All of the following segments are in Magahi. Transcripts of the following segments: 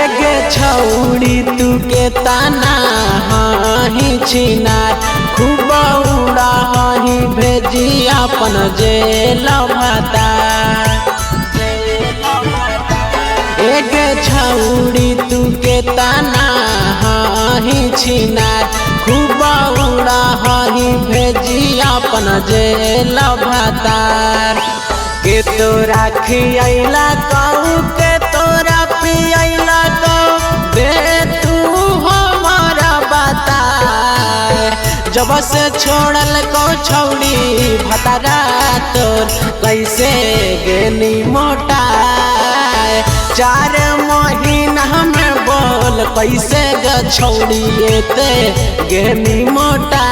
एगे छौड़ी तू के ताना ही छिनार खूब उड़ा ही भेजी अपन जेल भाता। एगे छौड़ी तू के ताना ही छिनार खूब उड़ा ही भेजी अपन जेल भातार। के तोरा खियला कहू के तोरा पियला कहू दे तू हमारा बता। जब से छोड़ल को छौड़ी भतारा तोर कैसे गेनी मोटा। 4 महीना में बोल कैसे ग छौड़ी एते गेनी मोटा।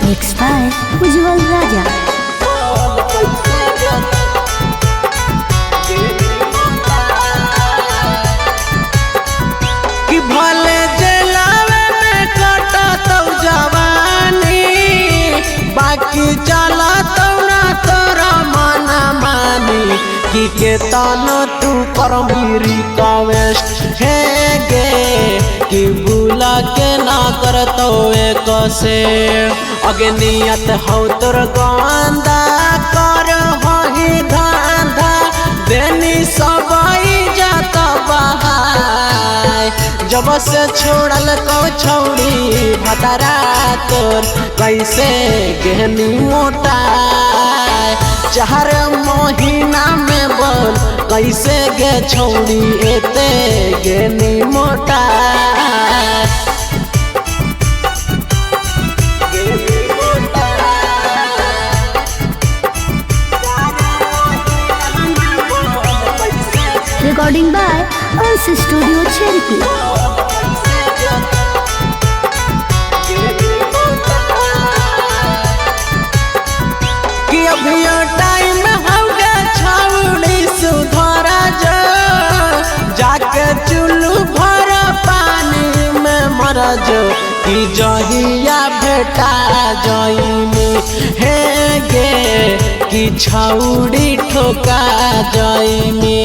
Mixed by Ujjwal Raja. कि भले जलावे में कटा तो जवानी बाकी चला तो ना तोरा मना मानी। कि के तानो तू करमी रिक्वेस्ट हे गे कि बुला के ना कर तो एक से। अगे नियत हो तोर गंदा कर होही धांधा देनी सबई जात बहाय। जब से छोड़ल को छौड़ी भतारा तोर कैसे गेनी मोटा। 4 महीना में बोल कैसे गे छौड़ी एते गेनी मोटा। Recording by Earth Studio Cherokee. कि अभी टाइम हो गया छौड़ी सुधरा जो जाके चुल्लू भर पानी में मर जो। कि जहिया भेटा जइनी हे गे कि छौड़ी ठोका जइनी।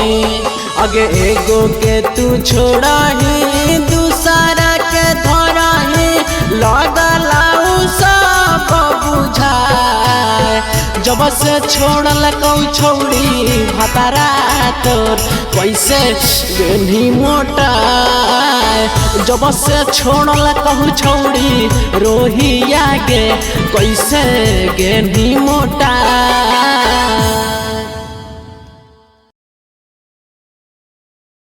अगे एगो के तू छोड़ाही दूसरा के धराही लगलाऊ सब बुझाए। जब से छोड़ल कौ छौड़ी भतारा तोर कैसे गेनी मोटा। जब से छोड़ल कहू छौड़ी रोहिया गे कैसे गेनी मोटा।